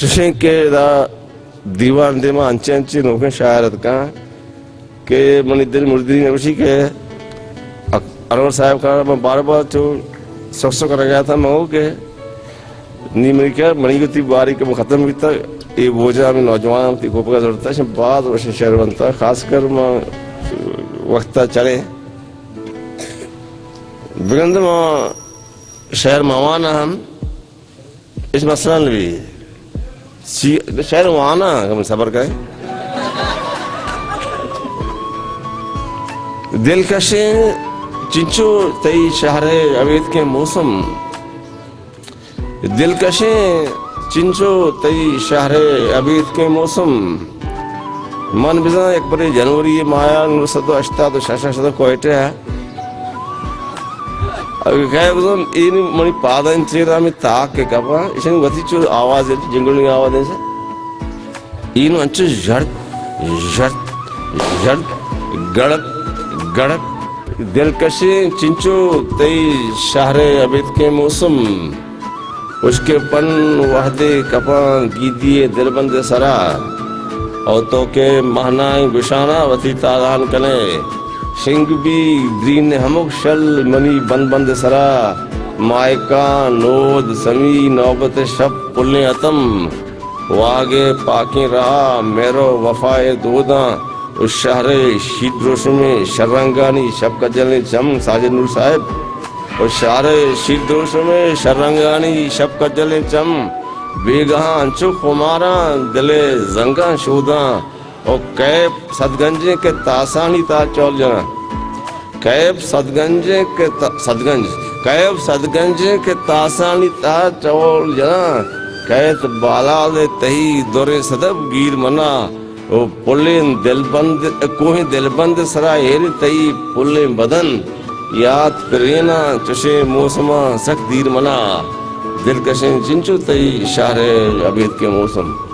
چوشیں کہ ادا دیوان دیما انچیں انچیں نوکیں شاعر اتکاں کہ منی دل مردری نہ گوشی کہ اک-، انور صاحب کا من بار بار چو سک سک کنگا اتاں، من گو کہ نی منی کیا، منی گو تی باری کہ من ختم بیتا، اے بوجا ہمیں نوجوان ہم تی کوپگا زرتا، شن باز وشیں شعر بنتا، خاص کر من وقتا چلیں بگند ما شعر موانا ہم ہچ مسئلہ نہ بی۔ چی، شعر وانا، کم صبر کئے۔ دلکشیں چنچو تئی شہر ءِ ابیتکیں موسم۔ دلکشیں چنچو تئی شہر ءِ ابیتکیں موسم۔ من بزاں یک برے جنوری ءِ ماہ ءَ نو سد ءُ ہشتاد ءُ شش ءَ کوئٹہ ءَ۔ اگہ کئے بزاں اے نی منی پادانی چیر ءَ ہمے تاک کہ کپاں، ایشانی وتی چو آواز انت، جنگلیں آواز انت۔ اے نو انچو ژڑک، ژڑک، ژڑک، گڑک، گڑک۔ دلکشیں چنچو تئی شہر ءِ ابیتکیں موسم۔ ہشکیں پن وہدے کپاں گیدی ءِ دلبند ءِ سرا، او تو کہ مہنائیں گشاناں وتی تالان کنئے۔ شنگ بی درین ہمک شل منی بند بند ءِ سرا، ماہکان، نود، سمی، نوبت ءِ شپ پلیں اتم۔ واہگ ءِ پاکیں راہ ءَ مہر ءُ وفا ءِ دوداں، ءُ شہر ءِ شیر دروشمیں شررنگانی شپ کجلیں چم، ساجد نور صاحب۔ ءُ شہر ءِ شیر دروشمیں شررنگانی شپ کجلیں چم، بیگہاں انچو خماراں دل ءِ زنگاں شوداں۔ ءُ کیپ سدگنجیں کہ تاسانی تہا چول جناں۔ کیپ سدگنجیں کہ تا-، سدگنج۔ کیپ سدگنجیں کہ تاسانی تہا چول جناں۔ کیت بالاد ءِ تئی دریں صدپ گیر منا۔ او پلیں دلبند، کوہیں دلبند ءِ سرا ایر تئی پلیں بدن۔ یات پریناں چشیں موسماں سک دیر منا۔ دلکشیں چنچو تئی شہر ءِ ابیتکیں موسم۔